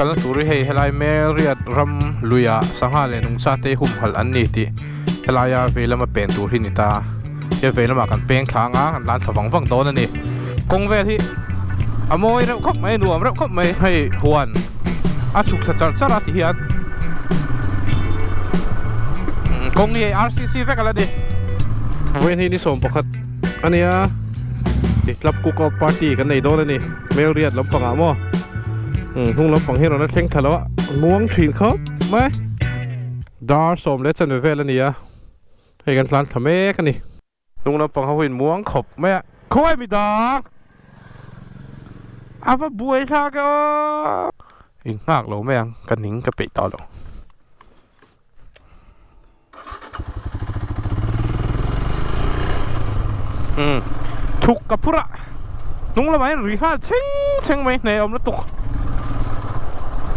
kalna tur hi hei helai Melriat ram luiah sangha leh nungcha te humhalh an ni tih helaia vei lama pen tur hi ni ta he vei lamah kan peng thla anga kan tlan thla vang vang dawn a ni kawng vel hi a mawi reuh khawp mai nuam reuh khawp mai hei huan a chhuk thla char char a ti hian kawng hi hei R C C vek a la ni vawiin hi ni sawm pakhat a nia club cook off party kan nei dawn a ni. Hmelriat lampang ah maw hnung lampang hi rawn a thleng thla lo a muang thin khawp mai dar 10 leh chanve vel a ni a hei kan tlan thla mek a ni hnung lampang ho in muang khawp mai a khawi mi dang a va buai thlak e aw in nghak lo mai ang ka ning ka peih tawh lo. Thuk ka phur a hnung lamah hian ri nghal chheng chheng mai hneh awm lutuk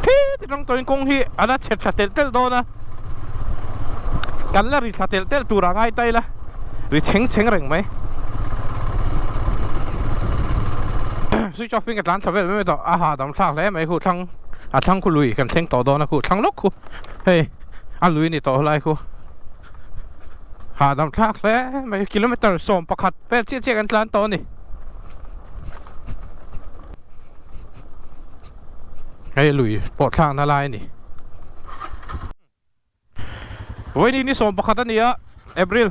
khi ti tang tawhin kawng hi a la chhe tha telh telh dawn a kan la ri thla telh telh tur a ngai ta ila ri chheng chheng reng mai switch off in ka tlan thla vel mai mai tawh a hahdam thlak hle mai khu thlang a thlang khu lui kan thleng tawh dawn a khu thlang lawk khu. Hei a lui ni tawh lai khu hahdam thlak hle mai kilometer 11 vel chiah chiah kan tlan tawh a ni hei lui pawh thlakna lai a ni vawiin ni 11 a ni a April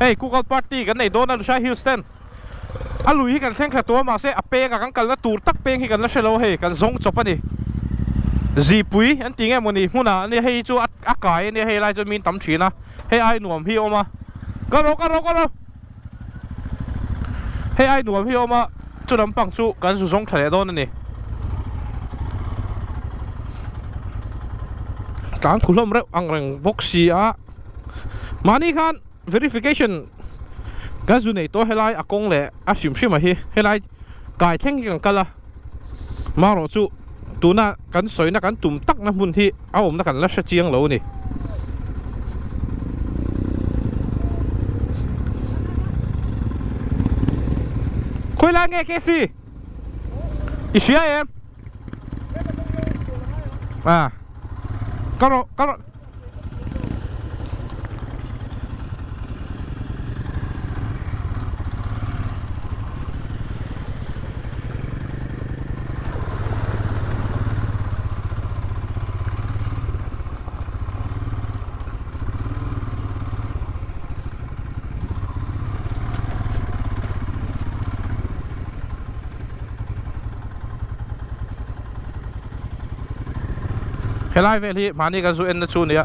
hei Google party kan nei dawn a Lushai Hills ten a lui hi kan thleng thla tawh a mahse a peng a kan kalna tur tak peng hi kan la hre lo hei kan zawng chawp a ni zipui an ti nge mawni hmunah ania hei chu a kai ania hei lai chuan min tam thin a hei ai nuam hi a awm a ka ro ka ro ka ro hei ai nuam hi a awm a chu lampang chu kan zu zawng thla leh dawn a ni tlan khu hlawm reuh ang reng bawk si a mahni khan Verification kan zu nei tawh helai a kawng leh a hrim hrim a hi helai kai thleng hi kan kal a marawh chu tuna kan sawina kan tum tak na hmun hi a awmna kan la hre chiang lo a ni. Khawi lai nge KC? I hria em? À ka rawh ka rawh. Helai vel hi mahni kan zu en na chu nia.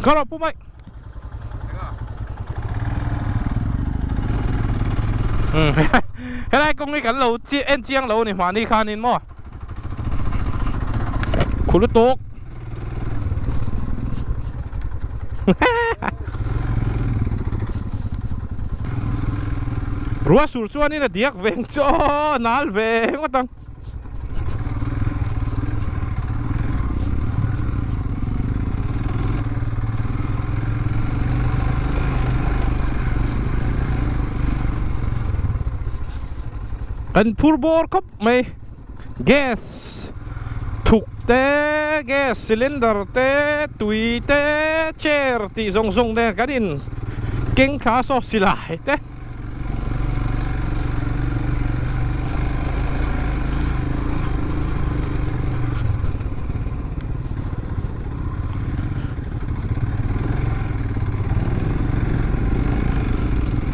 Ka rawh pu mai. Helai kawng hi kan lo en chiang lo a ni mahni khanin maw. Khu lutuk. Ruah sur chuanin a diak veng chu aw nal ve ngawt ang. Kan phur bawr khawp mai. Gas thuk te, gas cylinder te, tui te, chair tih zawng zawng te kan in keng thla saw silai te.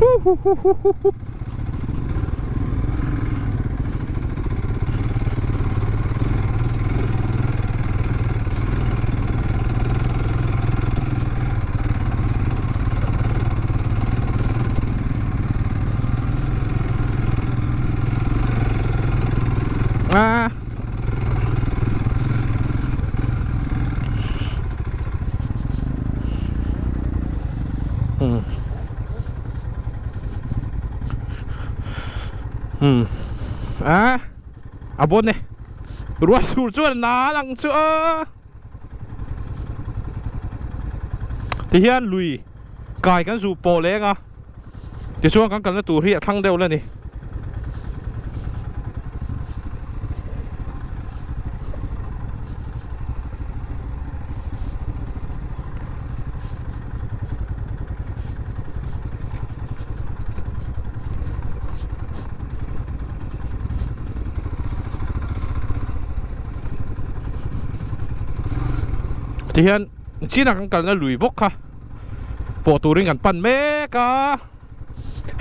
Huhuhuhuhu. Umm Umm A A bawn e Ruah sur chuan a nal ang chu a Tihian lui kai kan zuh pawh leng a tichuan kan kalna tur hi a thlang deuh la ni. Tihian chinah kan kalna lui bawk kha pawh turin kan pan mek a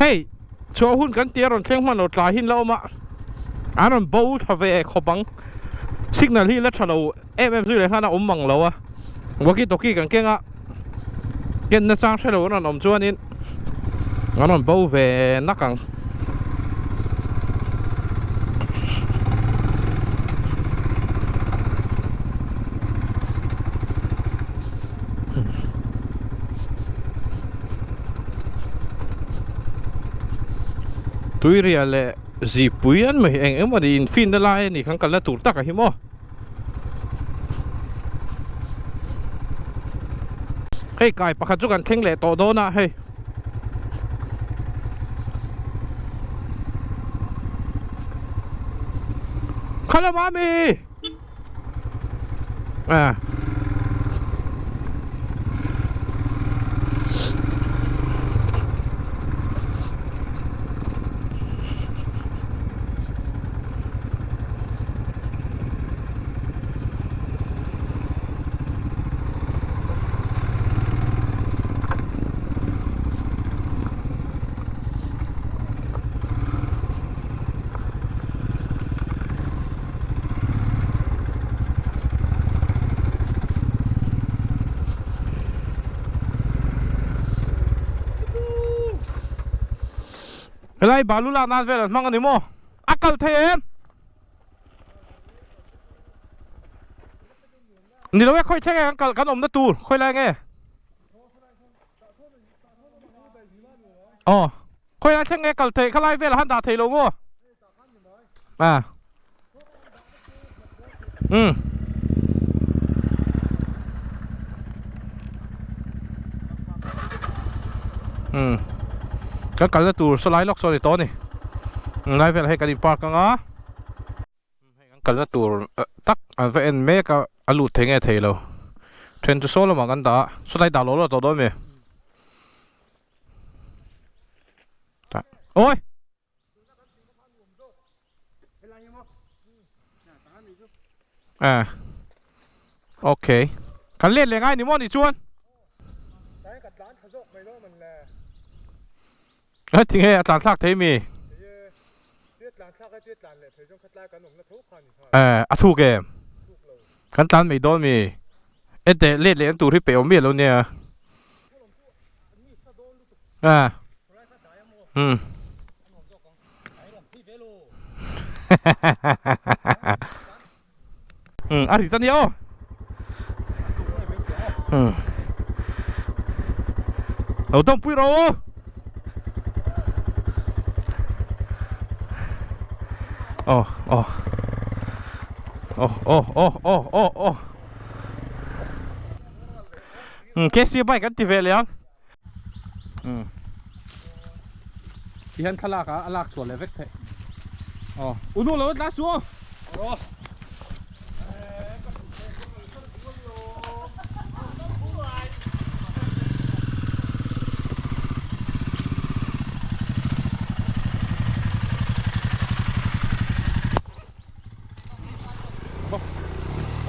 hei chhuah hun kan tia rawn thleng hman lo tlai hi an la awm a an rawn bo tha ve khawp ang signal hi la tha lo em em zui leh khan a awm mang lo a walkie talkie kan keng a ken na chang hre lo an rawn awm chuanin an rawn bo ve nak ang. Tuiria leh zipui an mai eng emaw ni infinna lai a ni khan kalna tur tak a hi maw. Hei kai pakhat chu kan thleng leh tawh dawn a hei. Khalam ami! À. Helai balu lak nan vel an hmang a ni maw? A kal thei em? Ni lo e khawi thleng e kan kal kan awmna tur khawi lai nge? Aw khawi lai thleng nge kal theih khalai vel a han dah thei lo maw? À. Ừ. Ừ. Kan kalna tur saw lai lawk saw a ni tawh a ni. Lai velah hei kan in park anga. Hei kan kalna tur tak an va en mek a, a lut thei nge thei lo. Then chu saw lamah kan dah a, saw lai dah lawh lawh tawh dawn a mi. Awi! À. Ok. Kan let leh ngai ni maw ni chuan? A ti nge a tlan thlak thei mi? Eh, a thuk em? Kan tlan mai dawn mi? Ente let leh an tur hi peih awm miah lo nia. À. Um. Um, a ri ta nia aw. Um. Lo tawng pui rawh aw. Oh, oh. Oh, oh, oh, oh, oh, oh. Um, KC bike an ti ve leh ang. Um. Ti hian thlalak a a lak chhuah leh vek theih. Aw, u nu lo tla su aw.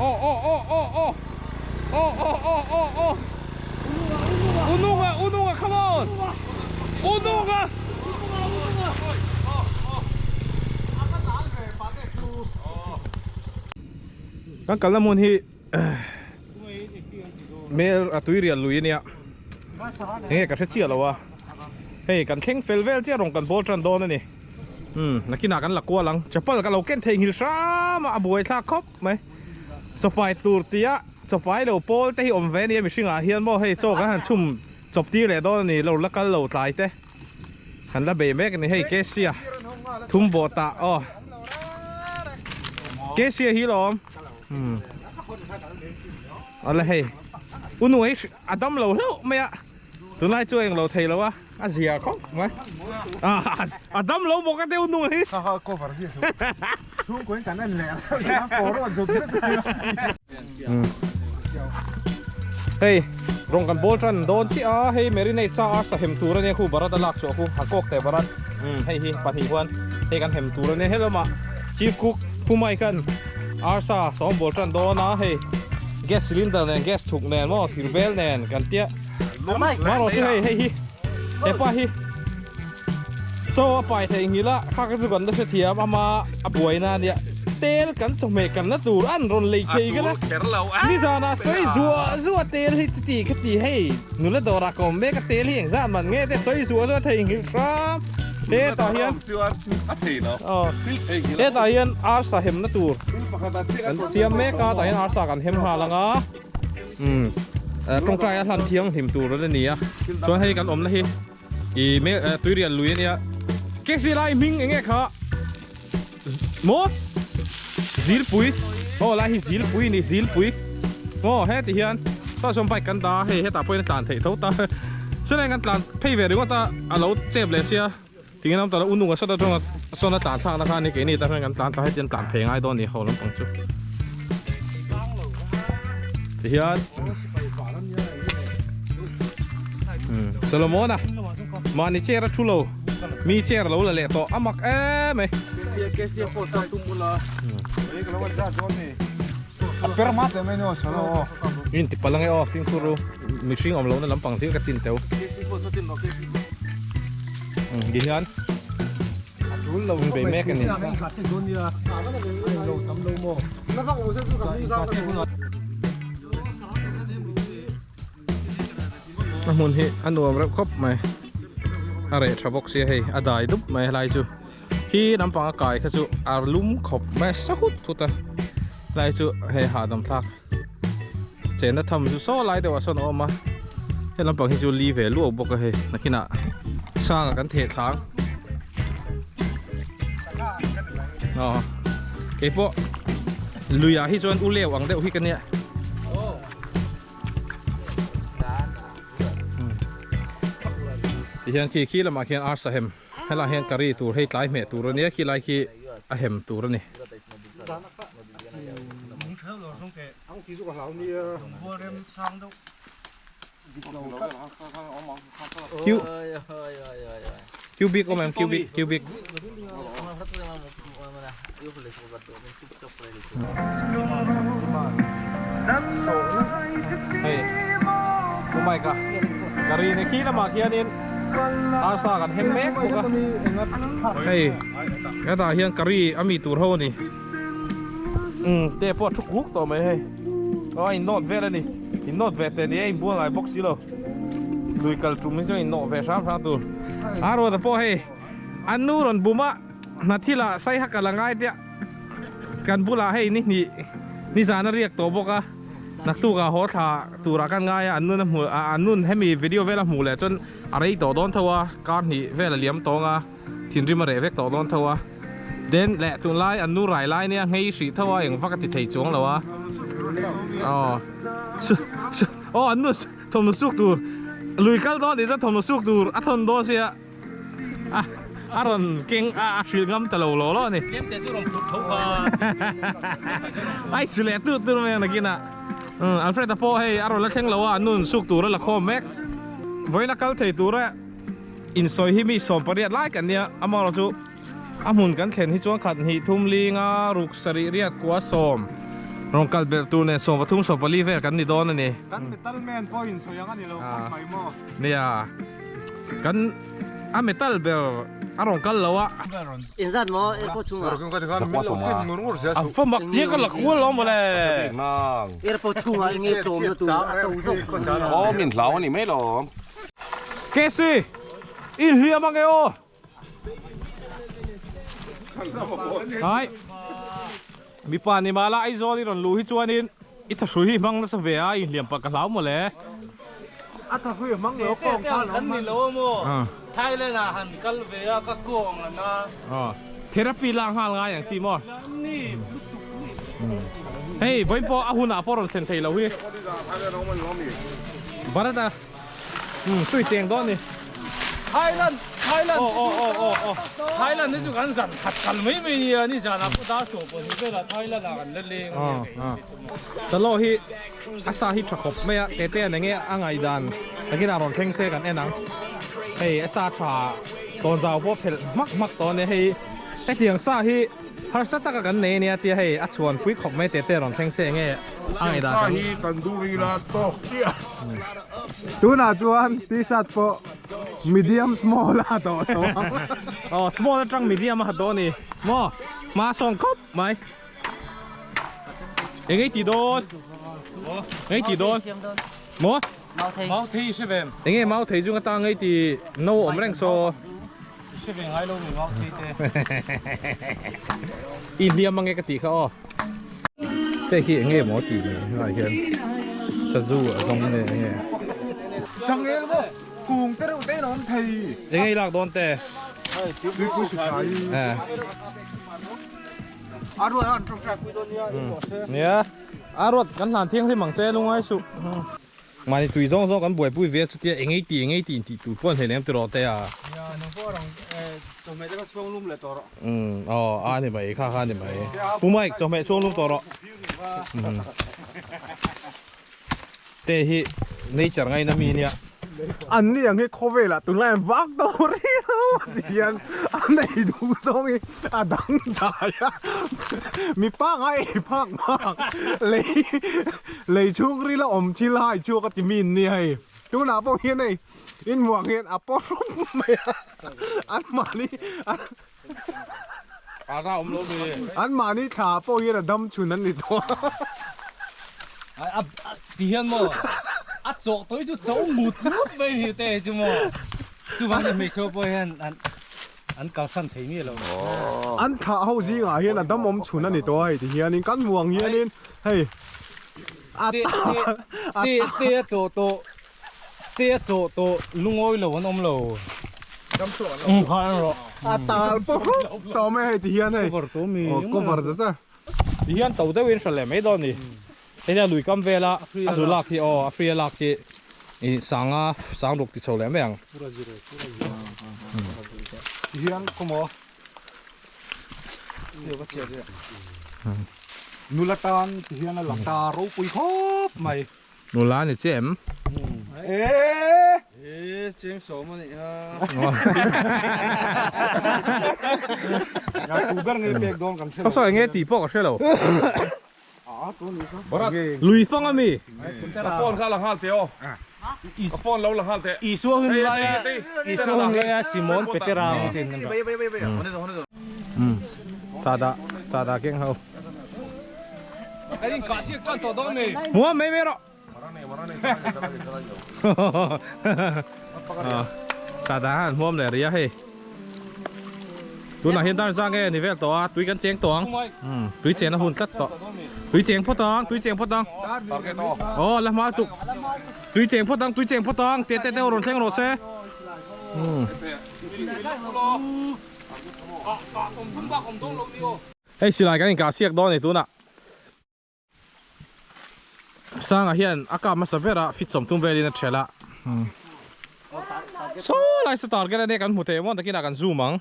Aw aw aw aw aw aw aw aw aw aw Ununga ununga come on Ununga Kan kalna hmun hi Mel a tui rial lui ania enge ka hre chiah lo a hei kan thleng fel vel chiah rawng kan bawl tan dawn ani umm nakinah kan la kual ang chapal ka lo ken thei nghil hram a a buai thlak khawp mai chawpai tur tia chawpai lo pawl te hi awm ve ania mihringah hian maw hei chaw kan han chhum. chawp tir leh dawn a ni lo la kal lo tlai te kan la bei mek a ni hei Kesia thum bawh tah aw Kesia hi lawm umm ala hei u nuai a dam lo hlauh mai a tunlai chu a englo thei lo a a zia khawp mai a dam lo bawk a deuh hnung hi hei rawng kan bawl tan dawn chiah a hei marinate sa a sa hem tur ania khu barat a lak chhuah khu a kawk teh barat hei hi pahnih huan hei kan hem tur ania helama chief cook Pumai khan arsa sawm bawl tan dawn a hei gas cylinder nen gas thuk nen maw thir bel nen kan tia marawh chu hei hei hi hepa hi chaw a pai theih nghilh a kha ka chu kan la hrethiam ama a buaina ania tel kan chawhmeh kan la tur an rawn lei thei ka la nizanah sawi zuah zuah tel hi chuti ka ti hei nula dawrah ka awm mek a tel hi engzat man nge te sawi zuah zuah thei nghilh hram hetah hian hetah hian arsa hemna tur kan siam mek a tah hian arsa kan hem nghal ang a. Umm tawngtai a hlan thianghlim tur a ni a chuan hei kan awmna hi ih me tuirial lui a nia taxi lai hming eng nge kha maw zilpui aw lai hi zilpui a ni zilpui maw heti hian tah chuan bike kan dah a hei hetah pawhin a tlan theih tho ta chuan kan tlan phei ve ringawt a a lo chep leh sia Tinge lam tala unung a sat atanga sawn a tlan thlak na kha ani keini tah hian kan tlan thla hetiang tlan phei ngai dawn a ni ho lampang chu tihian Solomon a mahni chair a thu lo mi chair lo la leh tawh a mak em mai. In ti palh ange aw fimkhur u mihring awm lohna lampang thil ka tin teuh. Ti hian in bei mek a ni. A hmun hi a nuam reuh khawp mai a reh tha bawk sia hei a dai dup mai helai chu khi lampang a kai kha chu a lum khawp mai a sa hut hut a helai chu hei hahdam thlak. Chenna tham chu saw lai deuhah sawn a awm a he lampang hi chu li ve luau bawk a hei nakinah sanga kan theh thlang aw keipawh luiah hi chuan u leu ang deuh hi ka nia tihian khi khi lamah khian arsa hem helaiah hian curry tur hei tlai hmeh tur a nia khilai khi a hem tur a ni. Cubic awm em cubic cubic hei pu Mike a curry ni khi lamah khianin arsa kan hem mek bawk a hei hetah hian curry a mi tur ho a ni. Umm te pawh a thu kuk tawh mai hei aw a innawt vel a ni innawt ve teh ni a inbual ngai bawk si lo lui kal tum hi chuan innawh ve hram hram tur a ruata pawh hei an nu rawn bum a hna thil ah sai hak a la ngai tia kan bulah hei ni hnih nizan a riak tawh bawk a naktuk ah haw thla turah kan ngai a an nun a hmu an nun hemi video vel a hmuh leh chuan a rei tawh dawn tho a kar hnih vel a liam tawng a. Thinrim a reh vek tawh dawn tho a. Then leh tunlai an nu rai lai nia nghei hrih tho a eng vak a ti thei chuang lo a. Aw su su aw an nu thawmhnaw suk tur lui kal dawn tih chuan thawmhnaw suk tur a thawn dawn sia a a rawn keng a a hrilh ngam ta lo law law a ni. Tlem te chu rawn phurh tho kha. Ai su leh tur tur mai ang nakinah. Alfred-a pawh hei a rawn la thleng lo a an nun suk tur a la khawm mek. Vawiin a kal thei tur a. Insawi hi mi 18 lai kan nia, amaherawh chu a hmun kan thlen hi chuan khat hnih thum linga ruk sarih riat kua sawm rawn kal belh tur nen 13 14 vel kan ni dawn a ni. Kan metal man pawh insawi ang a ni lo khawp mai maw? Nia, kan a metal ber a rawn kal lo a. Inzat maw airport chhungah? A fa mak tia ka la kual lo mawle. Airport chhungah enge tlawmna tur a to zawk tur nia. Aw min hlau a ni mai lo. Casey, i hliam ange aw. Hai. Mipa ni mah la Aizawl i rawn luh hi chuanin i thahrui hi hmang nasa ve a, i hliam pah ka hlau mawle. A tha hui mang lo kawng kha lo ni lo maw Thailand ah han kal ve a ka kawng an a. Therapy lak nghal ngai ang chi maw? Ni lutuk ni. Hei vawiin pawh a hunah pawh rawn thlen thei lo hi. Bharat a tui cheng dawn ni. Thailand Thailand oh oh oh oh oh Thailand hi chu kan zan khat kal mai mai nia ni zanah pawh dar sawm pahnih velah Thailand ah kan la leng a nia kei. Chalo hi a sa hi tha khawp mai a, tete an enge a ngaihdan takin a rawn thleng se kan en ang. Hei a sa tha tawnzau pawh phelh hmak hmak tawh a nia, hei hetiang sa hi harsa taka kan nei a nia tia hei a chhuan pui khawp mai tete a rawn thleng se enge a ngaihdan kan. hi tandoori la tawk chiah. Tunah chuan t-shirt pawh medium small a tawh lo ang. Aw small atang medium a ha tawh a ni maw hma sawn khawp mai. Eng ei ti dawn? Eng ei ti dawn? Maw? Mau thei hre ve. Eng nge mau thei chung atang ei ti no awm reng saw. Hre ve ngai lo mi mau thei te. I hliam ange ka tih kha aw. Te hi eng nge maw tih ni hnuaiah hian sazu a zawng nge eng nge. Changel maw kung te reuh te in a awm thei. Eng nge i lak dawn te? Tuipui hri thlai. A ruat an tawngtai pui dawn nia in rawh se. Nia, a ruat kan hlan thianghlim ang che lungai suh. Mahni tui zawng zawng kan buaipui ve a chutia eng ei ti eng ei ti intih tur pawh an hlei lem tiraw te a. Nia, nang pawh rang chawhmeh te kha chhuang lum leh tawh rawh. Umm aw a ni mai kha kha a ni mai. Pu Mike chawhmeh chhuang lum tawh rawh. Te hi nature ngaina mi nia. An ni ang hi khawvelah tunlai an vak tawh riau a ti hian a nei duh zawng hi a dang dai a, mi pangai ei phak phak lei lei chhungril a awm thil hai chhuak a ti mi an nia hei tunah pawh hian hei inmuang hian a paw hrup mai a an mahni A ra awm lo mi. An mahni thla pawh hian a dam chhun an ni tawh a. A ti hian maw a chawh tawh hi chu cho ngut ngut mai ni te hi chu maw chuvang ni hmeichhe pawh hian an an kalsan thei mi lo. An thlah ho zingah hian a dam awm chhun a ni tawh a hei ti hianin kan hmuh ang hianin hei a te te te a chawh tawh Te a chawh tawh lungawi lo an awm lo. Um kha en rawh. A tal pawh hrup tawh mai hei ti hian hei. Cover tawh mi. Aw cover za za. Ti hian to deuhin hre leh mai dawn ni. Hei nia lui kam vela a zu lak hi aw a free a lak hi i sanga sang ruk ti chho leh mai ang. Ti hian kawmaw. Nula tan ti hian a lang ta ropui khawp mai. Nula ni che em? Eee! E cheng sawm a nih ha. Ya tu ber nge pek dawn kan hre lo. Saw saw enge tih pawh ka hre lo. A tu ni kha. Lui fang a mi? Ka phone kha la nghal teh aw. Ka phone lo la nghal teh. Isua hun laia Isua hun laia Simon Petera ang chin an rawh. Sada sada keng ho. Kan in kah siak tan tawh dawn mi. Hmuam mai mai rawh. Sada han hmuam leh ria hei. Tunah hian dar zang nge ni vel tawh a tui kan cheng tawh ang. Tui chen a hun tlat tawh. Tui cheng phawt ang tui cheng phawt ang. Aw la hma tuk. Tui cheng phawt ang tui cheng phawt ang te te te rawn thleng rawh se. Hei silai kan inkah siak dawn a ni tunah Sanga hian a kap hmasa ber a fit 30 velin a ṭhelh a Saw lai saw target a nia kan hmu thei maw takin ah kan zoom ang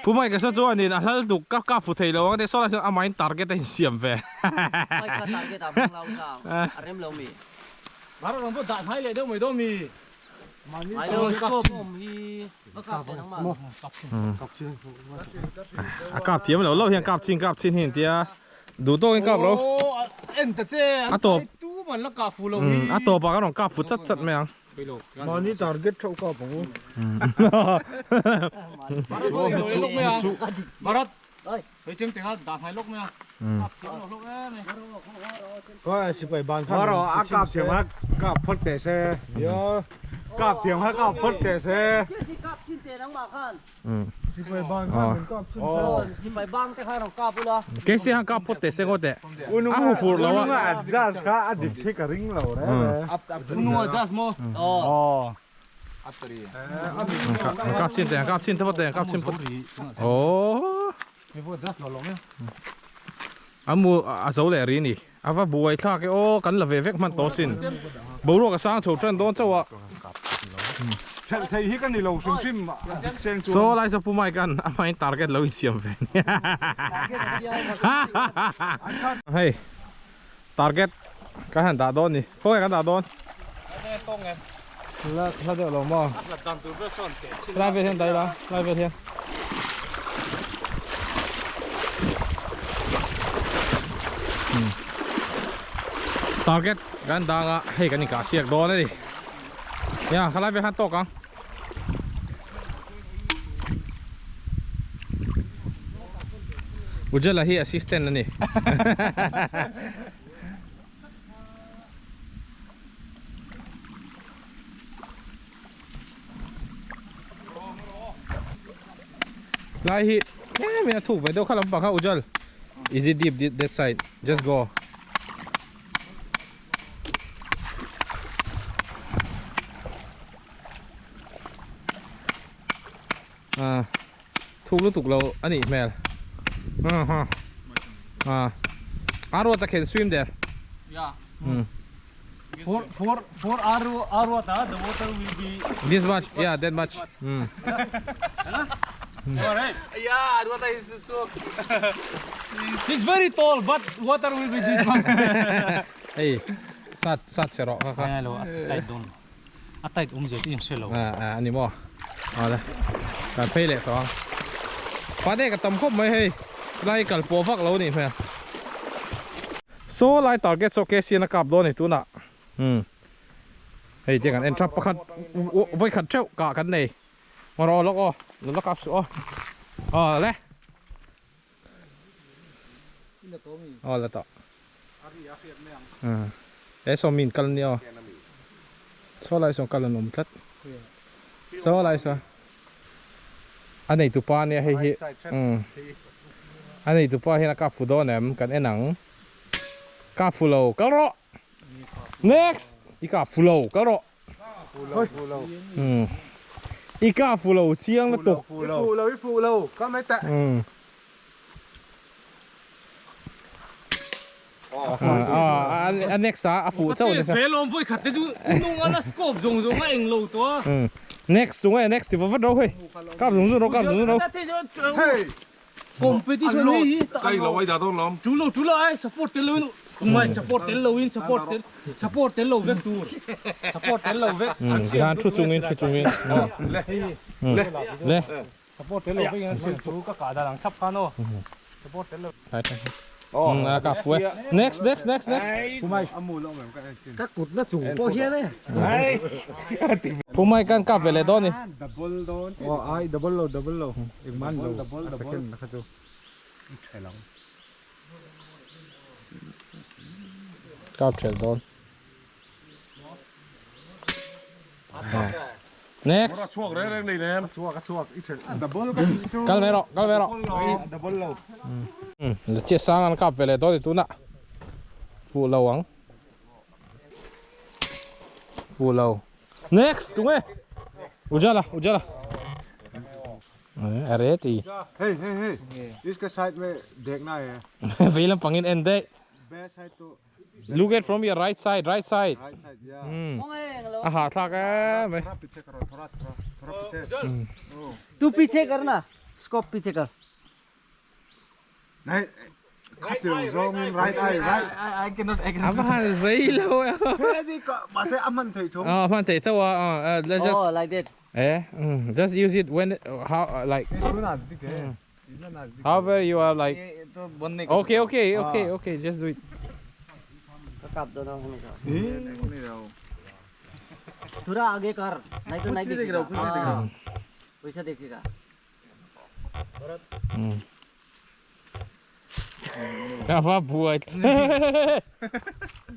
Pu Mike a saw chuanin a hlal duk ka kap fu thei lo ang te saw lai sawn amahin target a insiam ve A kap thiam lo lo hian kap chin kap chin hi an tia duh tawkin kap lo a tawp a tawpah kan rawn kap fu chat chat mai ang Mahni target theuh kap ang u. Sipai ban khan a kap thiam a kap phawt teh se. Kap thiam kha kap phawt teh se. Kap chin teh nangmah khan. Sipai bang khan rawn kap chhun se. Sipai bang te khan rawn kap ula. Kesi han kap phawt teh se ngaw teh. A hu phur lo a. Ununga adjust kha a dik khi ka ring lo reng e. Ununga adjust maw? Aw. Kap chin teh, kap chin te phawt teh, kap chin phawt. Aw. A mu a zo leh ri ni. A va buai thlak e aw kan la ve vek hman tawh sin. Boruak a sang chho tan dawn chauh a. Thelh thei hi ka ni lo hrim hrim a dik seng chuan. Saw lai saw Pu Mike an a hmain target lo insiam ve nia. Hei target kan han dah dawn ni. Khawnge kan dah dawn? La hla deuh lo maw? Lai vel hian dah ila, lai vel hian. Target kan dang a, hei kan inkah siak dawn a ni. Ya, khalai vel khan tawk ang. Ujjala hi assistant a ni. Lai hi em in a thuk ve deuh kha lampang kha Ujjal is it deep that side just go ah thuk lutuk lo a nih hmel ah Aruata can swim there yeah hmm For for for Aru Aruata the water will be this much yeah that much hmm Alright. Yeah, Aruata is so He's very tall but water will be this much. Hei sat sat che rawh kha kha. Hello, a tight dawn. A tight awm zia chu in hre lo. A a ani maw. Awle. Kan phei leh tawh ang. Pate ka tam khawp mai hei. Lai kal pawh vak lo nih hmel. Saw lai target saw KCN a kap dawn a ni tunah. Umm. Hei tiang kan en tha pakhat vawikhat theuh kah kan nei. Ngaw rawh lawk aw. Lo la kap suh aw. Awle. Aw la tawh. He saw min kal nia aw. Saw lai saw kal an awm tlat. Saw lai saw. A nei tupa nia hei hi. A nei tupa hian a kap fu dawn em kan en ang. Kap fu lo kal rawh. Next. I kap fu lo kal rawh. I kap fu lo chiang lutuk. I fuh lo i fuh lo kal mai teh. A next a a fuh chauh nasa. Ve lawm vawi khat te chu nung a la scope zawng zawng a eng lo tawh a. Next chung e next ti va vat ro hei. Kap zung zung ro kap zung zung ro. Hey. Competition hi hi tak Kai lo ai dah dawn lawm. Chu lo chu lo ai support tel lo in mai support tel lo in support tel support tel lo vek tur. Support tel lo vek. Khan thu chung in thu chung in. Le le le. Support tel lo vek in a thil chu ka kah dan ang thlap khan aw. Support tel lo. Ka fu e. Next next next next. Ka kut na chung pawh hian e. Pumai kan kap ve leh dawn ni. Double dawn. Aw ai double lo double lo. Engman lo. Double double. Second kha chu. I thelh ang. Kap thelh dawn. Next. Chhuak reng reng nei nem. Chhuak a chhuak i thelh. Double ka tih chu. Kal mai rawh kal mai rawh. Double lo. La chiah sang an kap ve leh dawn ni tunah. Fuh lo ang. Fuh lo. Next tunge. Ujala ujala. Are ti. Hey hey hey. Iska side me dekhna hai. Vei lampangin en daih. Best side to Look at from your right side, right side. Right side, yeah. A hah thlak em mai. Thora piche karo, thora thora, thora piche. Tu piche kar na, scope piche kar. Nei, khatil zawngin right eye, right. I cannot, I cannot. A va han zei lo e. He ni ka, mahse a hman theih thung. A hman theih tho a, let's just. Oh, like that. Eh, just use it when, how, like. However you are like Okay okay okay okay just do it. Ka kap dawn ang hemi ka. Thura aage kar nahi to nahi dikhega. Haan waisa dikhega. Ka va buai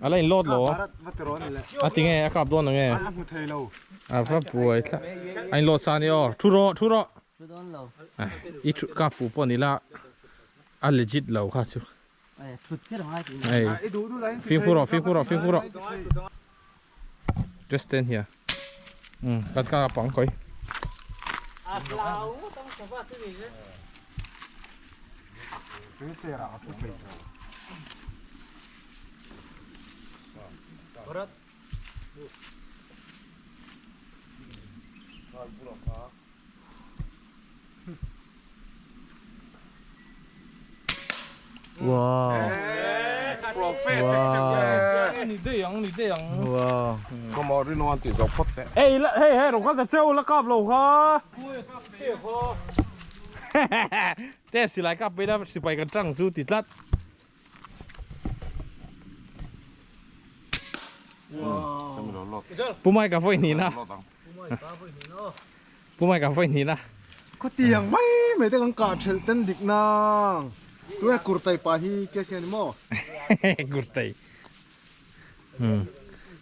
a la in load lo a ti nge a kap dawn ang nge. A hmu thei lo. A va buai thla. A in lawh sa ni aw. Thu rawh, thu rawh. Thu dawn lo. I thu kap fuh pawh ni la a legit lo kha chu. Thut kher ngai tih. Hei. Fimkhur rawh, fimkhur rawh, fimkhur rawh. Just stand here. Um, kan ka pang koi. A hlau tang sava chu ni se. Tui chera a thu phei. Bharat. Wow. Wow. Ni dei ang, ni dei ang. Wow. Come on, rin wan ti zo phot te. Ei la hei hei rong kal ta cheu la kap lo kha. Te silai kap pei la sipai kan tang chu ti tlat. Pu Mai ka vawi hnih na. Pu Mai ka vawi hnih na. Khawtiang mai mai te kan kah thelh ten dik nang. Tunge kurtai pa hi ke sian ni maw? Kurtai.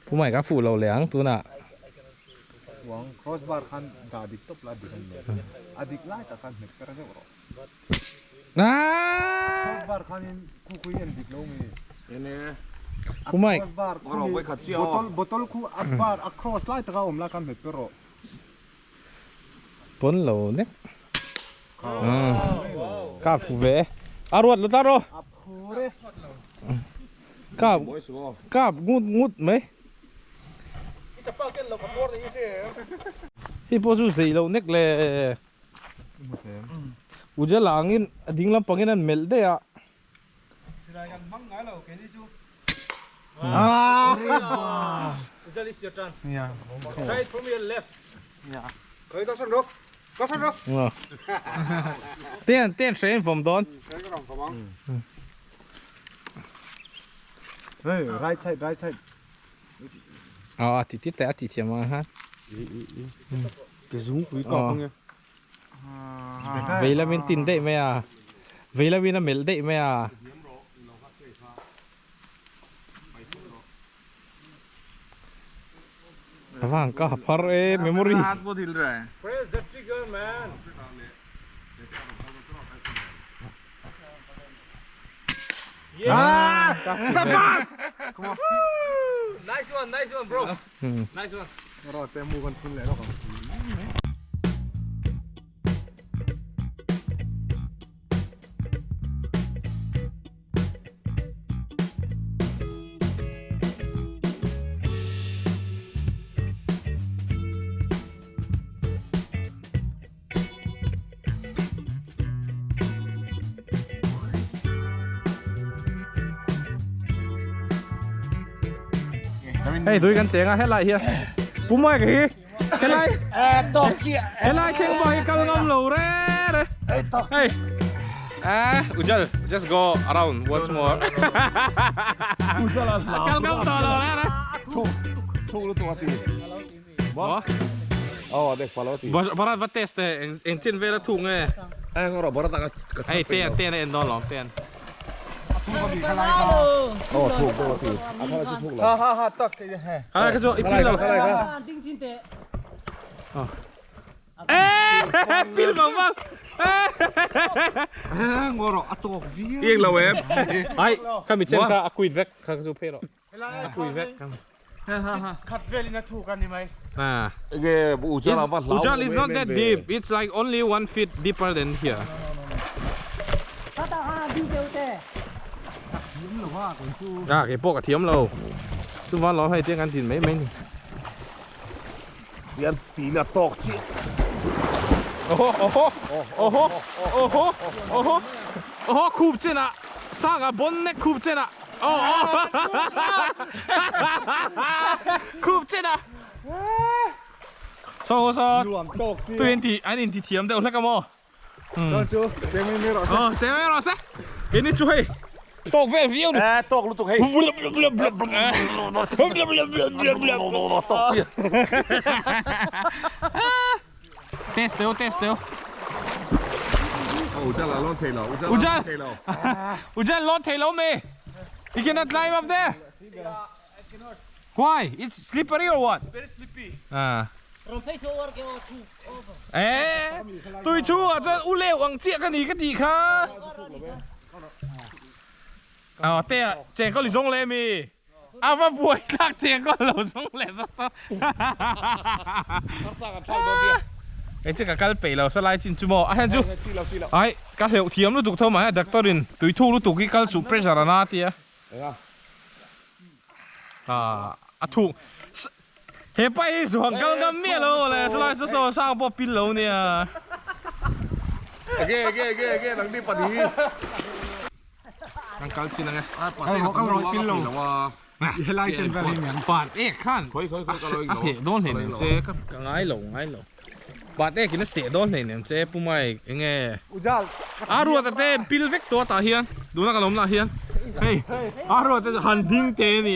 Pu Mai ka fuh lo leh ang tunah. Uang cross bar khan dah dik tawp la dik a ni. A dik lai tak khan hmet per zeuh rawh. Ah! Cross bar khanin khu khu hi an dik lo nge? Pu Mike. Cross bar khu hi bottle bottle khu a bar a cross lai taka awm lai khan hmet per rawh. Pawn lo nek. Ka fu ve. A ruat lo ta ro. A phur e. Kap kap ngut ngut mai. Hei pawh chu zei lo nek le. Ujala angin a ding lampangin an melh daih a. Silai kan hmang ngai lo keini chu. Ujala is your turn. Try it from your left. Khoi ka san rawk. Ka san rawk. Ten ten hre in vawm dawn. Hey, right side, right side. A ti ti te a ti thiam ang ha. Ke zung pui ka hmang e. Vei lamin tin daih mai a. Vei lamin a melh daih mai a. A vang ka phar e memory. Press the trigger man. Ah! Sabas! Nice one, nice one bro. Nice one. Rawh te mu kan phun leh lawk ang. Hei tui kan cheng a helai hian Pu Mike hi helai helai thleng bak hi kal ngam lo re re hei eh Ujal just go around once more kal ngam tawh lo re re Thuk lutuk a ti. Maw? Aw a dek palo a ti. Bharat va test teh eng eng chin vel a thuk nge? Eng erawh Bharat ah ka chhak Hei ten ten a en dawn lawm ten. Aw thuk deuh a ti. A thar chu thuk lo. Ha ha ha tak thei he. Khalai kha chu i pil lo. Khalai kha. Ding chin teh. Eh pil vang vang. Eng erawh a tawk viau. Eng lo em. Ai khami chen kha a quit vek kha chu phei rawh. A kui vek. Khat velin a thuk a ni mai. Ah. Enge Ujal a va hlau. Ujal is not that deep. It's like only one feet deeper than here. Tata ha ding teu te. Ah, kei pawh ka thiam lo. Chuvan lawm hei tiang kan din mai mai ni. Tian tih la tawk chiah. Oho oho oho oho oho oho khup chenah sanga bon nek khup chenah oh oh khup chenah so so tu in ti an in ti thiam deuh hlek a maw Chuan chu cheng mai mai rawh se. Aw cheng mai rawh se. Keini chu hei tawk vel viau ni. Eh tawk lutuk hei. Tawk chiah. Test teu test teu. Ujal a lawn thei lo. Ujal a lawn thei lo. Ujal lawn thei lo me. You cannot climb up there. Why? It's slippery or what? Very slippy. Ah. Eh, tui chhungah chuan u leu ang chiah ka ni ka tih kha. Aw te ah chengkawl i zawng leh mi? A va buai thlak chengkawl lo zawng leh zawk zawk. Kei chu ka kal peih lo salai chin chu maw a hian chu ai ka hleuh thiam lutuk tho mai a doctor in tui thuk lutuk hi kal suh pressure a na tia. A thuk he pa hi zuang kal ngam miah lo le salai saw saw sang pawh pil lo nia. Ege ege ege ege nang ni pahnih hi. Kan kal chin ange. Kal rawh pil lo. Helai chen vel hi niang. Pat ek khan a heh dawn hle nem che ka ngai lo ngai lo. Pat ek in a seh dawn hle nem che Pu Mike enge. A ruat a te pil vek tawh tah hian tuna kan awm lah hian hei a ruat te han ding te a ni.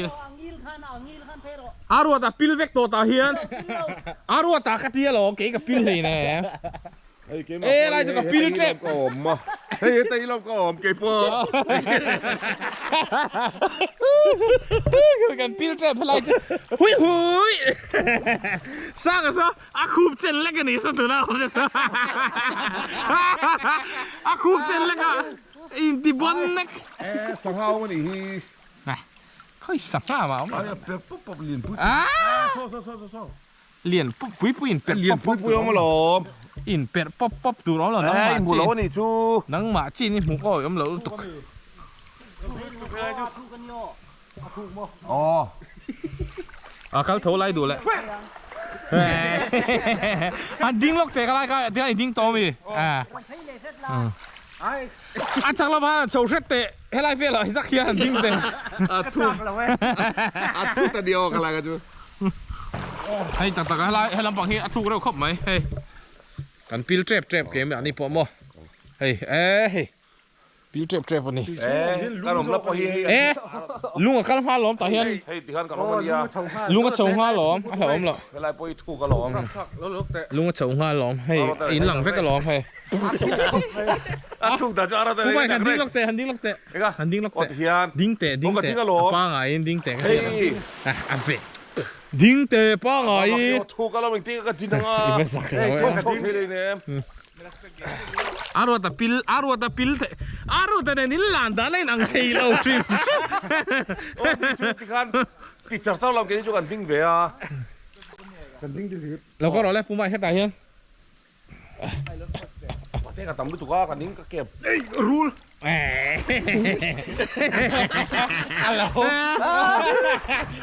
A ruat a pil vek tawh tah hian a ruat ah ka ti alawm kei ka pil hlei nem. E lai chu ka pil tep. Ka awm a. Hei heta i lo ka awm kei pawh. Kan pil tep helai chu. Hui hui. Sanga saw a khup chen lek ani saw tuna awm te saw. A khup chen lek a in ti bon nek. E sangha awm ani hi. Khoi sangha ma awm. Ai a per pawp pawp lian pui. Ah. Saw saw saw saw. Lian pawp pui pui in perh Lian pawp pui pawp pui awm alawm. In perh pawp pawp tur awm lo nangmah Eh, hmu lo chin. a nih chu. Nangmah chin i hmu kawi awm lo lutuk. Aw. A kal tho lai duh leh. Han ding lawk teh ka lai ka tiang i ding tawh ami. A chak lama chho hret teh helai velah hi tak hian han ding teh. A thut. A thut a ni aw ka lai ka chu. Hei tak tak a helai he lampang hi a thuk reuh khawp mai hei kan pil tep tep ke mai ani pawh maw hei e hei pil tep tep ani e kan awm la pawh hi hei e lung a kal hma lawm tah hian hei ti khan kan awm ania lung a chho nghal lawm a hlauhawm loh helai pawh hi thuk alawm lung a chho nghal lawm hei in lang vek alawm hei a thuk dah chu a rawt Pu Mike han ding lawk teh han ding lawk teh han ding lawk teh hian ding teh ding teh a pangaiin ding teh ka hei A ve. Ding te pangai i. Thu ka lo engtin ka din anga. I va zak lo e. Ka ding thei lei nem. A ruat a pil, a ruat a pil thei. A ruat a nen in lan dan a in ang thei lo hrim hrim. Aw ni chu tikhan ti char char lo keini chu kan ding ve a. Kan ding ding ding. Lo ka rawh le Pumai hetah hian. Pate ka tam lutuk a ka ning ka kep. Ei rul. Alo.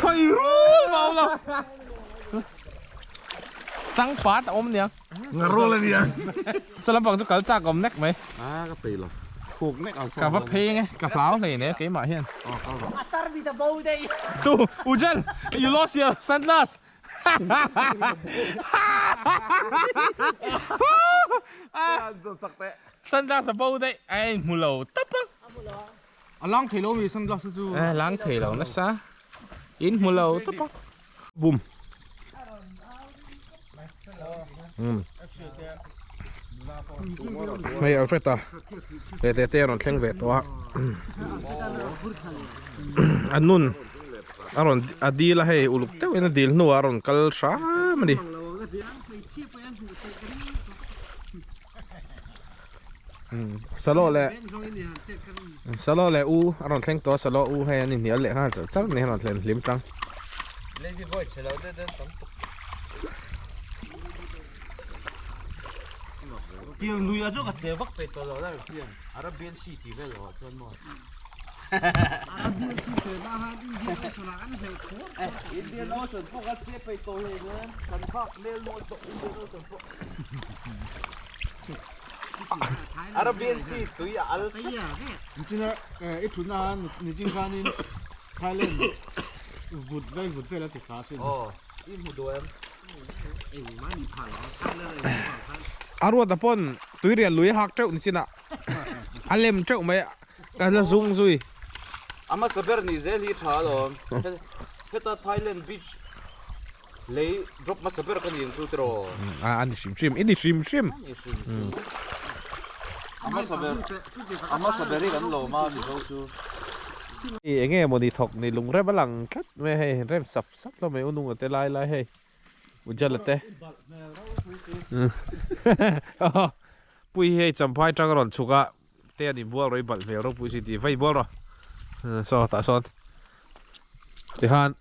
Khoi rul ma awm lo. Chang pat a awm nia. Nga rul a nia. Salam pang chu kal chak awm nek mai. A ka pei lo. Khuk nek ang. Ka va phei nge ka hlau hlei ne keimah hian. A tar mi ta bo dei. Tu Ujal you lost your sunglass. Sunglass a bo daih a in hmu lo tap a. A lang thei lo mi sunglass chu. A lang thei lo nasa. In hmu lo tap a. Bum. Hei Alfred a te te te a rawn thleng ve tawh a. A nun. A rawn a dil a hei uluk deuhin a dil hnuah a rawn kal hram a ni. Salo leh Salo leh u a rawn thleng tawh a Salo u hei an inhnial leh nghal char char a ni a rawn thlen hlim tang. A ruata pawn tuirial lui a hak teuh ni chinah a lem teuh mai a. Ka la zung zui. A hmasa ber ni zel hi tha alawm. Heta Thailand beach lei drop hmasa ber ka ni ang chu tiraw. A a ni hrim hrim, i ni hrim hrim. A ni hrim hrim. A hmasa ber, a hmasa ber hi kan lawm a Mizo chu. Hei enge mawni thawk ni lung rem a lang tlat mai a hei, rem sap sap hlawm mai u nunga te lai lai hei. Ujala te Pui hi hei champhai tang a rawn chhuk a te an inbual rawh i balh hmel ropui si tih va inbual rawh saw tah sawn tikhan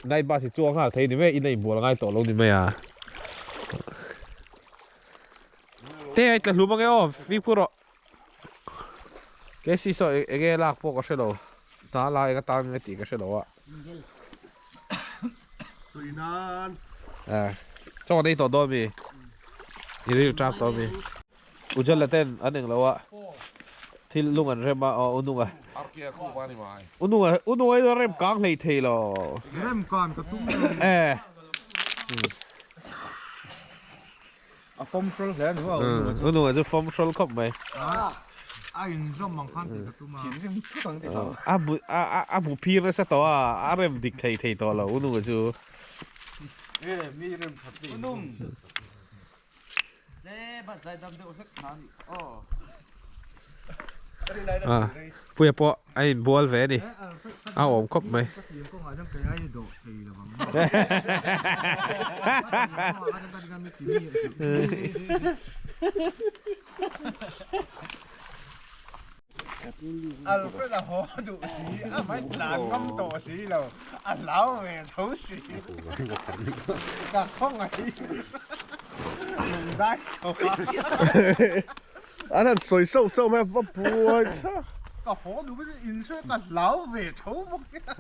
night bus hi chuang nghal thei ni mai in a inbual ngai tawh lo ni mai a te a i tla hlum ange aw fimkhur rawh kc saw enge lak pawh ka hre lo ta la eng atan nge tih ka hre lo a chaw kan ei tawh dawn mi i ril tap tawh mi. Ujala ten an englo a thil lung an rem a aw ununga ununga ununga hi rem kang hlei thei lo rem kan ka tum lo eh a fawm hrawl hle ani maw ununga chu fawm hrawl khawp mai a in zawm ang khan tih ka tum a thinrim thut ang tih a bu a a bu phir nasa tawh a a rem dik thei thei tawh lo ununga chu e mi rem that unung Puia pawh a inbual ve a ni, a awm khawp mai. Alfred a haw duh si, a mai tlan ngam tawh si lo, a hlau ve tho si. Ka khawngaih lungdai chho a. An han sawi sauh sauh mai a va buai thlak. Ka haw duh mai chu insawi ka hlau ve tho bawk nia.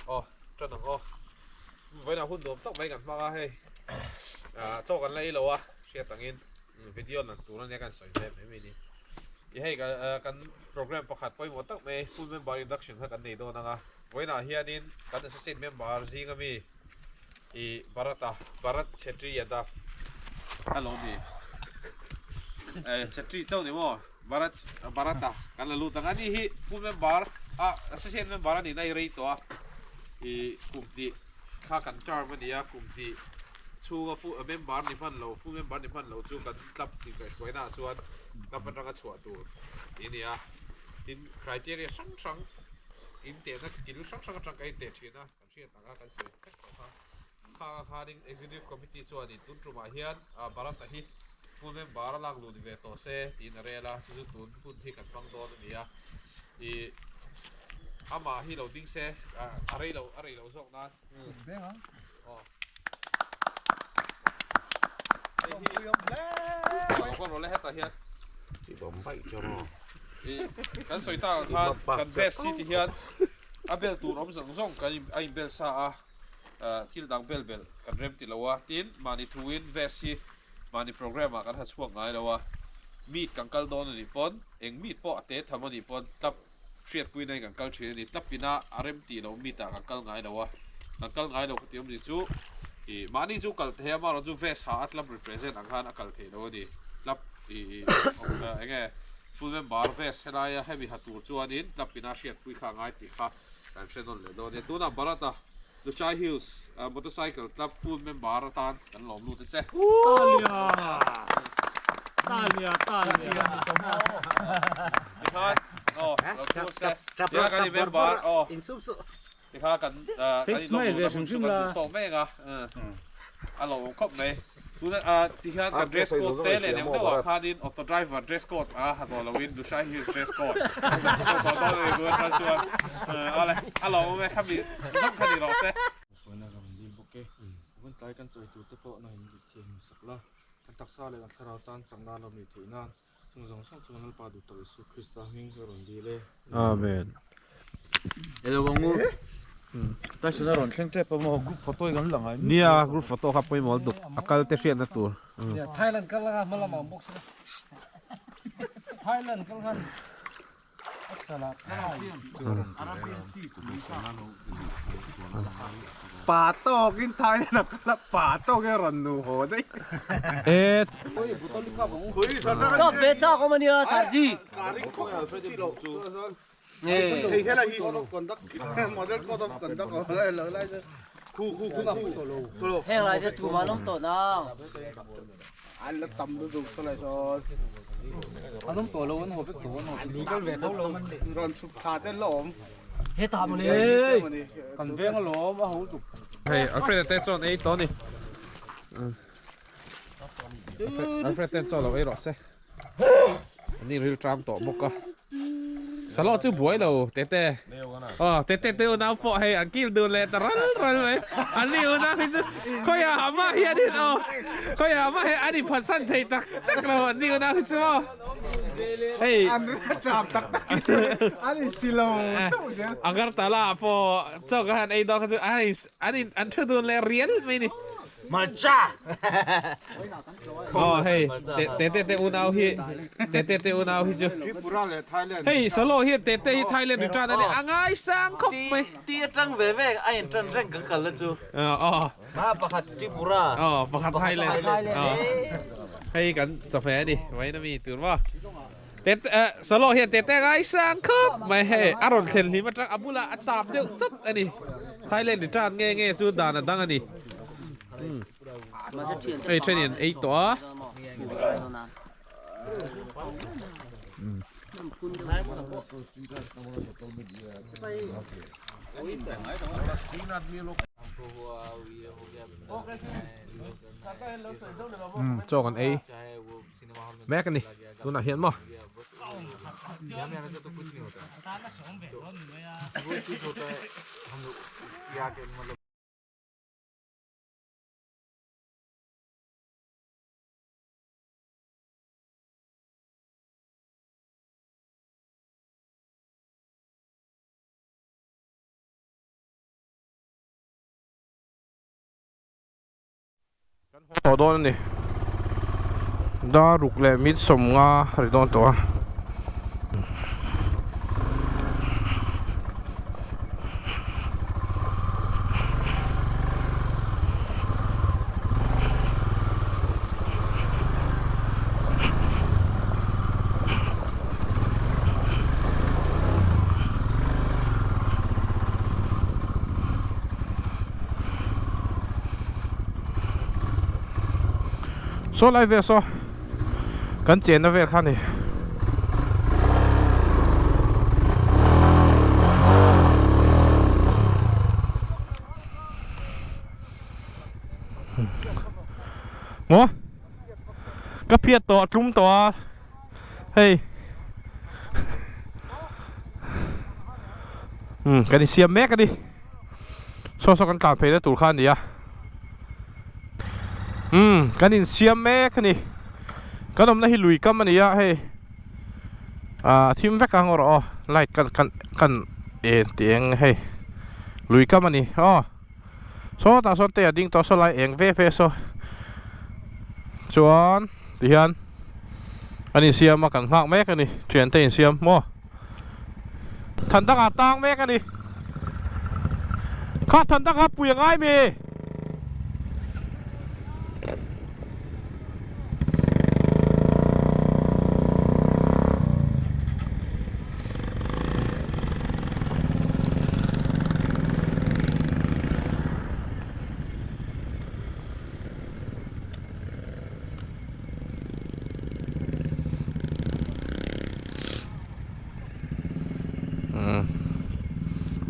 Aw, tan ang aw. Vawiinah hun nuam tak mai kan hmang a hei. Chaw kan la ei lo a, hriat angin. Video lan tur ania kan sawi ve mai mai ni. I hei kan program pakhat pawimawh tak mai full member induction kha kan nei dawn ang a. Vawiinah hianin kan associate member zinga mi i Bharat-a, Bharat Chhetri Yadav a lo ni. Chhetri chauh ni maw? Bharat, Bharat-a kan la lut ang a. Ani hi full member a associate member a nihna i rei tawh a. I kum hnih kha kan term a ni a, kum hnih. Chhunga full member ni hman lo, full member ni hman lo chu kan club inkaihhruaina ah chuan club atanga chhuah tur tih a ni a. Tin, criteria hrang hrang intehna kil hrang hrang atang kan inteh thin a, kan hriat ang a, kan sawi vek tawh kha. Khang a khanin Executive Committee chuanin tun tumah hian Bharat-a hi full member a lak luh ni ve tawh se tiin a rel a, chu chu tun hun hi kan hmang dawn a ni a. Ih, amah hi lo ding se, a rei lo, a rei lo zawk nan. Aw. Kan sawi tak ang khan kan vest hi ti hian a bel tur awm zawng zawng kan a in bel sa a thil dang bel bel kan rem ti lo a tin mahni thuin vest hi mahni program ah kan ha chhuak ngai lo a meet kan kal dawn anih pawn eng meet pawh a te tham anih pawn tlap Hriatpui nai kan kal thin a ni. Tlapina a rem tih loh meet ah kan kal ngai lo a, kan kal ngai lo ka tih awmzia chu ih mahni chu kal thei a, amaherawhchu chu vest ha a club represent ang khan a kal theih loh a ni. Club ih eng nge full member vest helaia hemi ha tur chuanin tlapina hriatpui kha a ngai tih kha kan hre nawn leh dawn a ni. Tunah Bharat-a Luchai Hills Motorcycle Club full member atan kan lawm lut a che. Tikhan aw lo thu se tikhan kan i-member aw tikhan kan kan i-lawm luhna hun chu kan duh tawk mek a a lawmawm khawp mai. Tuna tikhan kan dress code te leh deuh deuh ah khanin auto driver dress code a ha tawh loin Lushai Hills dress code a zawm chho tawh dawn a ni tuna tan chuan awle a lawmawm e khami zawng kha ni rawh se. Hruaina ka rawn dil bawk e. Hun tlai kan chawi tur te pawh na in thiam sak la. Kan taksa leh kan thlarau tan chakna lo nih theih nan chung zawng zawng chu Lalpa duh tak Isu Krista hming ka rawn dil e. Amen. Hello Angu. Tyson a rawn thleng tep a maw group photo hi kan la ngai miah. Nia group photo kha pawimawh duk a kal te hriatna tur. Nia Thailand kal anga hma lamah awm bawk sila. Thailand kal khan Pa tawkin Thailand a kal a, pa tawkin a rawn nu haw daih. Kap ve chak awm ania Sarji. Heng lai te tum an awm tawh nang. An la tam lutuk saw lai saw. An awm tawh lo an haw vek tawh an haw. Rawn chhuk thla te la awm. Hetah mawle. Kan veng alawm a ho tuk. Hei Alfred a te chuan ei tawh a ni. Alfred ten chaw lo ei rawh se. An ni ril tram tawh bawk a. Salawh chu buai lo tete. Aw tete te unau pawh hei an kil dun leh ta ral ral mai. An ni unau hi chu khawiah ah mah hian in aw khawiah ah mah hian an inphatsan thei tak tak lo an ni unau hi chu aw. Hei an ril tram tak tak hi chu an insi lo chauh zel. Agartala ah pawh chaw ka han ei dawn kha chu an in an thu dun leh rial mai ni. Malcha! Aw hei tete te unau hi tete te unau hi chu Tripura leh Thailand hei solo hian tete hi Thailand return ani a ngai sang khawp mai Ti atang ve ve a in tan reng kan kal na chu aw ma pakhat Tripura aw pakhat Thailand aw hei kan chawhmeh ani mai na mi tur maw tete solo hian tete a ngai sang khawp mai hei a rawn thlen hlim atang a bulah a tap deuh chawp ani Thailand return nge nge chu dan a dang ani. Hei thenin an ei tawh a. Chaw kan ei mek a ni tunah hian maw. Kan haw tawh dawn a ni. Dar ruk leh mit 50 a ri dawn tawh a. Saw lai vel saw kan chenna vel kha a ni. Maw ka phiat tawh a tlum tawh a hei umm kan insiam mek a ni saw saw kan tlan phei na tur kha a ni a umm kan insiam mek a ni kan awmna hi lui kam a ni a hei ah thim vek ang erawh aw light kan kan kan en tih eng hei lui kam a ni aw. Sawtah sawn te a ding tawh saw lai eng ve ve saw chuan tihian an insiam a kan nghak mek a ni thian te insiam maw than dangah tang mek a ni kha than dangah pui a ngai mi.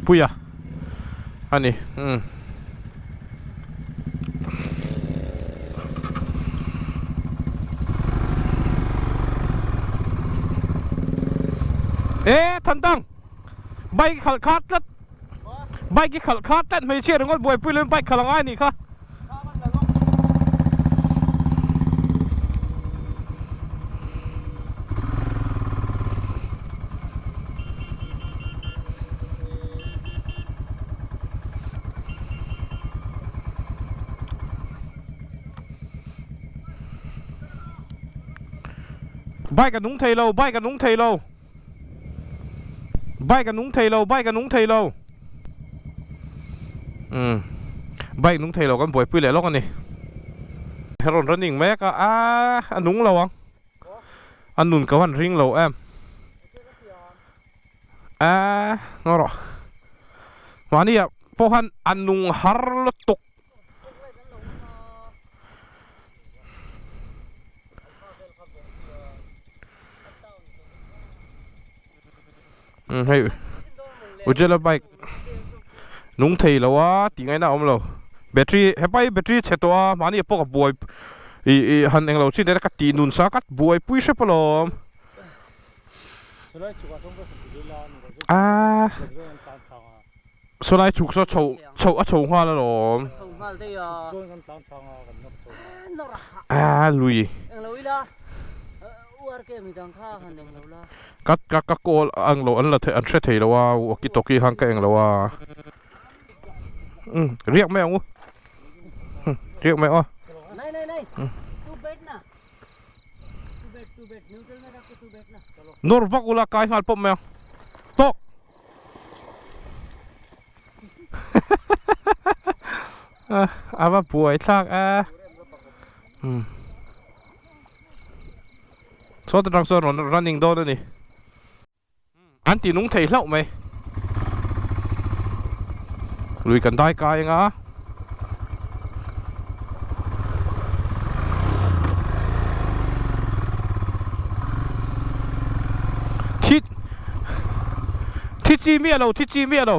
Puia a ni umm. E Thantang bike khalh khat tlat bike hi khalh khat tlat hmeichhia ringawt buaipui lovin bike khalh a ngai a nih kha. Bike a nung thei lo bike a nung thei lo bike a nung thei lo bike a nung thei lo umm bike nung thei lo kan buaipui leh lawk a ni rawn running mek a aaa a nung lo ang a nun ka van ring lo em aaa ngaw rawh mahni ah pawh khan a nung har lutuk. Umm hei Ujjala bike nung thei lo a tih ngaihna a awm lo battery hepa hi battery chhe tawh a mahni pawh ka buai ih ih han englo chin te ka tih nun sa ka buaipui hrep alawm aaa sawlai chhuk saw chho chho a chho nghal alawm aaa lui. Ka ka ka call ang lo an la thei an hre thei lo a walkie talkie khan ka eng lo a umm riak mai ang u riak mai aw nawr vak ula kai nghal pawp mai ang tawk a va buai thlak a umm. Saw te tang chuan rawn running dawn a ni. An ti nung thei hlauh mai. Lui kan dai kai anga. Thi thi chi miah lo thi chi miah lo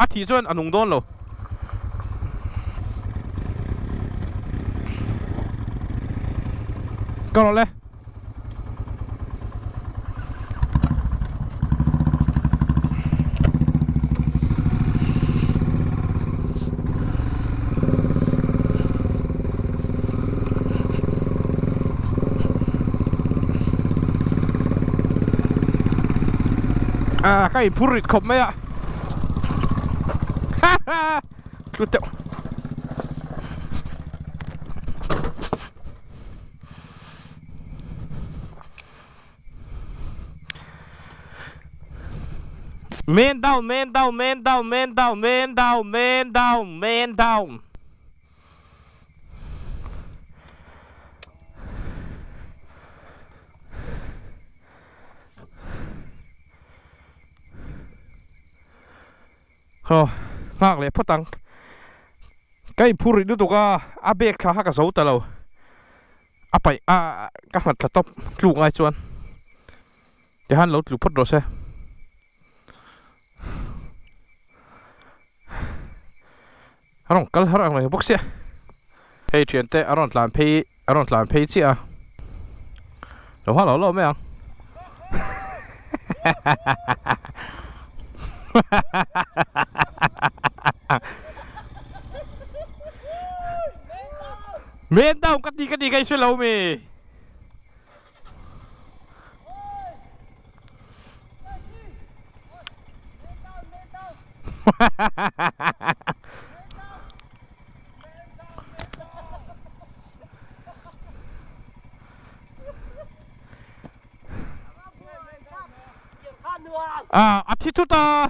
a thih chuan a nung dawn lo. Ka rawh le. À, ka inphur rit khawp mai a. Tlu teuh. Man down, man down, man down, man down, man down, man down, man down. Haw nghak leh phawt ang. Ka inphur rih lutuk a, a bag thla kha ka zo ta lo. A paih a ka nghat thla tawp tluk ngai chuan tihan lo tlu phawt rawh se. A rawn kal har ang reng bawk sia. Hei thiante a rawn tlan phei a rawn tlan phei chiah a. Lo ha lo lo mai ang. Men down ka ti ka ti ka i hre lo mi. À, a thi thut a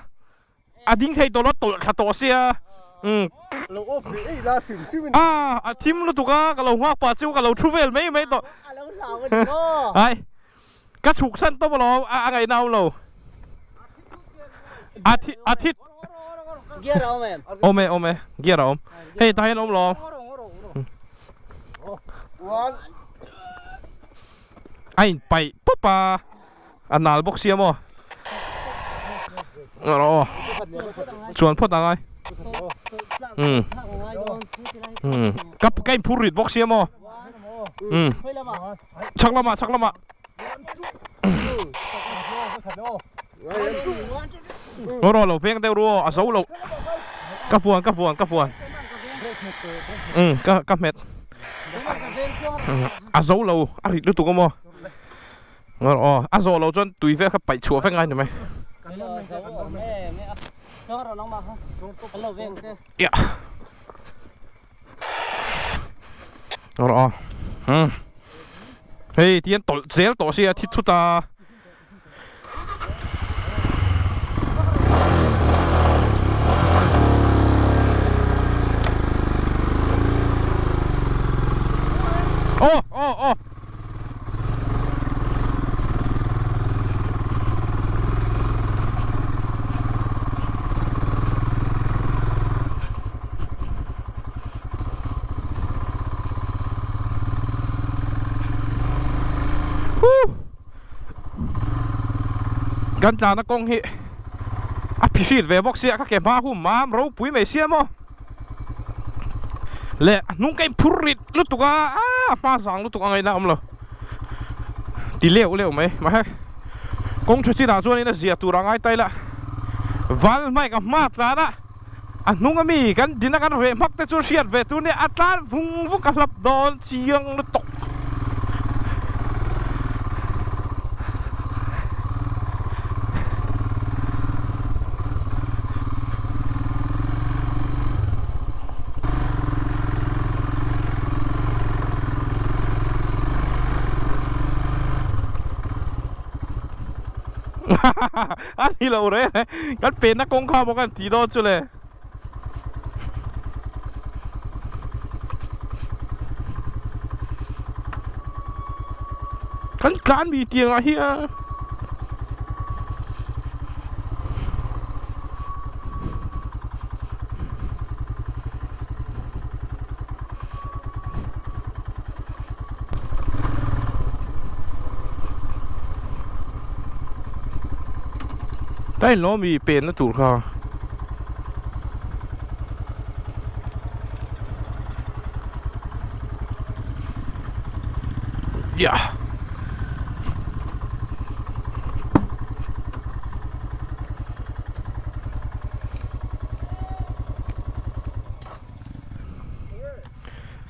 a ding thei tawh lo tawlh thla tawh sia umm lo off leh ei la hrim hrim a a thim lutuk a ka lo nghak pah chu ka lo thu vel mai mai tawh a lo hlau a ni maw ai ka chhuk san tawp alawm a a ngaihna awm lo a thi a thi gear a awm em awm e awm e gear a awm hei tah hian a awm lo a in paih pawp a. A nal bawk sia maw? Aw chuan phawt a ngai. Umm umm ka ka inphur rit bawk sia maw? Umm chhak lamah chhak lamah. Aw rawh lo veng deuh ru aw a zo lo. Ka vuan ka vuan ka vuan. Umm ka ka hmet. A zo lo a rit lutuk a maw? Aw a zawh loh chuan tui vel kha paih chhuah vek ngai ni mai. Aw umm hei ti hian tawlh zel tawh sia thi thut a. Aw aw aw. Kan tlana kawng hi a phihrit ve bawk sia ka ke hma hum mam ropui mai sia maw leh a hnung ka in phur rit lutuk a a hma zang lutuk a ngaihna a awm lo ti leuh leuh mai mahse kawng tha chinah chuanin a zia tur a ngai ta ila val hmai ka hma tlan a a hnung ami kan din a kan reh hmak te chu hriat ve tur nia a tlan vung vung ka hlap dawn chiang lutuk. A ni lo reng e, kan penna kawng kha maw kan tih dawn chu le. Kan tlan mi tiang ah hian Ka inlo mi penna tur kha. Yeah.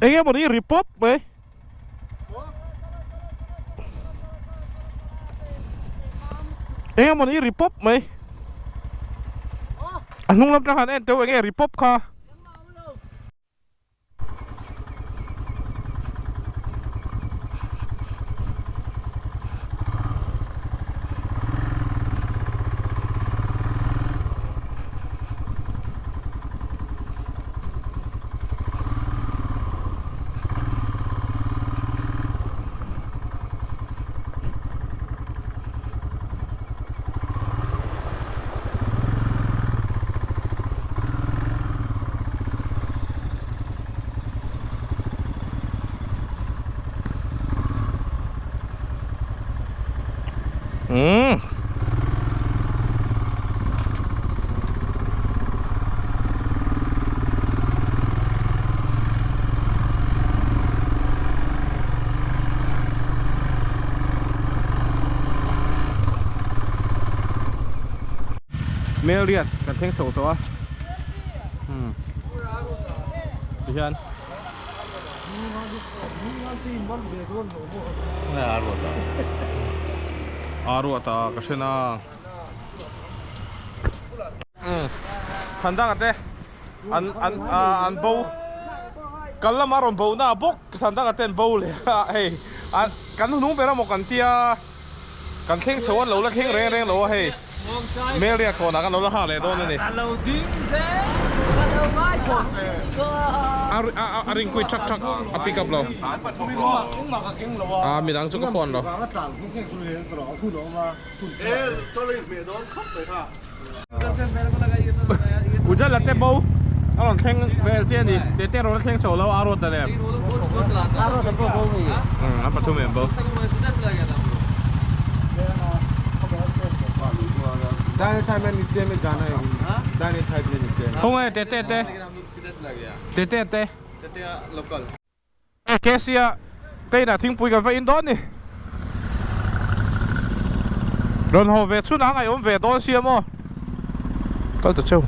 Enge maw ni ri pawp mai. Enge maw ni ri pawp mai. A hnung lam tang han en teuh enge ri pawp kha. Umm. Melriat kan thleng chho tawh a umm tihian a ruat a ka hre na umm thandanga te an an an bo kal lama rawn bo na bawk thandanga te an bo leh a hei an kan hnung ber amaw kan tia kan thleng chho an lo la thleng reng reng lo a hei Melriat kawnah kan lo la nghak leh dawn a ni. A ring kui thak thak a pick up lo. A midang chu ka phone lo. Ujala te bo a rawn thleng vel che a ni. Tete rawn la thleng chho lo a road a lem. A pathum em bo. Khawnge tete te tete te Kesia te inah thingpui kan va in dawn ni. Rawn haw ve chhun ang a awm ve dawn sia maw. Kal ta cheu.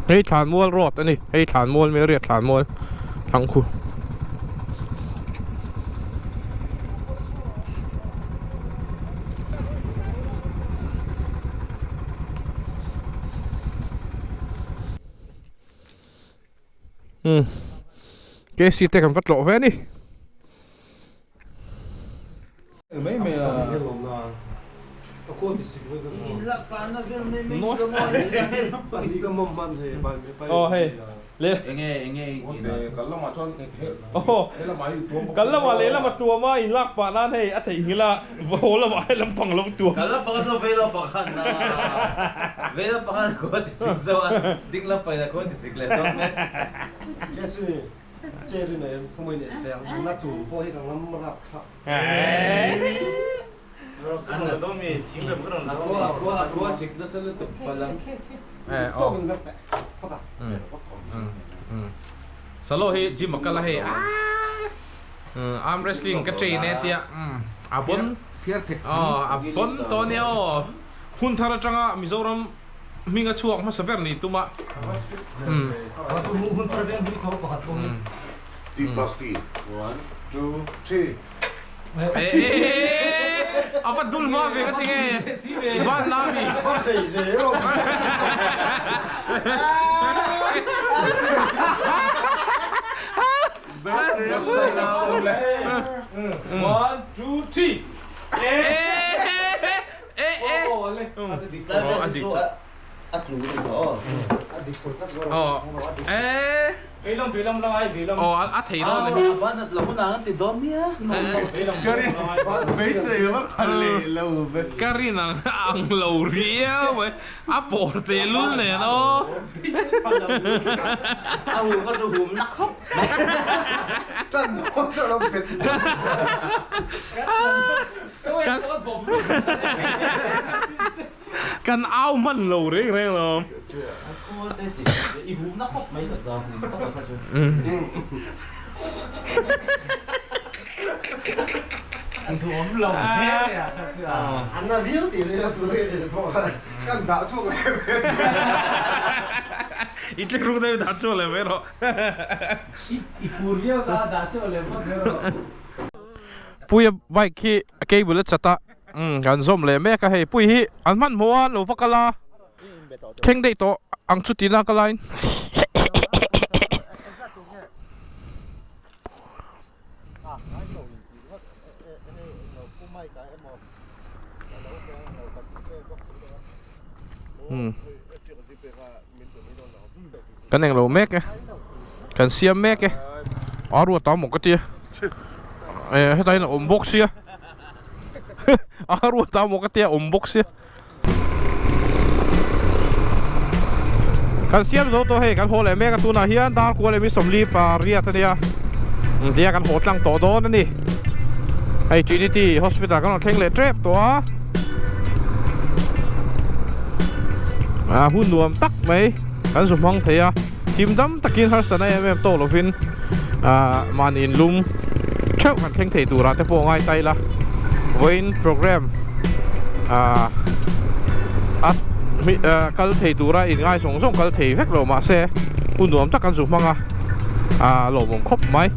Hei Thlanmual road a ni hei Thlanmual Meriat Thlanmual Thangkhu. Umm KC te kan va tlawh ve a ni. Aw hei le Kal lamah lehlam a tuam a inlak pah nan hei a theihnghilh a haw lamah he lampang lo tuam. Kal lampang chuan vei lampang khan vei lampang khan khua ti sik zo a ding lampang in a khua ti sik leh dawn mai. A khua sik nasa lutuk palh ang. Salo hi gym a kal a hei arm wrestling ka train e tia a bon a bon tawh ania aw hun thar atanga Mizoram hming a chhuak hmasa ber ni tuma hun thar veng hui tho pakhat pawh hi. T plus T. One, two, three. A va dul hma ve ka ti nge i ban la mi. One, two, three. Ka rin ang ang lo riau mai a pawr tehlul nen aw. Kan au hman lo reng reng lo. I tlek ruk deuh dah chhuak leh mai rawh. Puia bike hi cable a chat a umm kan zawm leh mek a hei pui hi an hmanhmawh a lo va kal a thleng daih tawh ang chu tina ka lain umm kan englo mek e kan siam mek e a ruat a maw ka tia eh hetah hian a awm bawk sia a ruat a maw ka tia a awm bawk sia kan siam zo tawh hei kan haw leh mek a tunah hian dar kual emi sawmli pariat a nia tia kan haw tlang tawh dawn a ni hei Trinity Hospital kan rawn thleng leh tep tawh a a hun nuam tak mai kan zu hmang thei a him dam takin harsatna em em tawk lovin ah mahni inlum theuh kan thleng thei turah te pawh ngai ta ila vawiin program ah a ah kal thei tura inngai zawng zawng kal thei vek lo mahse hun nuam tak kan zu hmang a ah lawmawm khawp mai.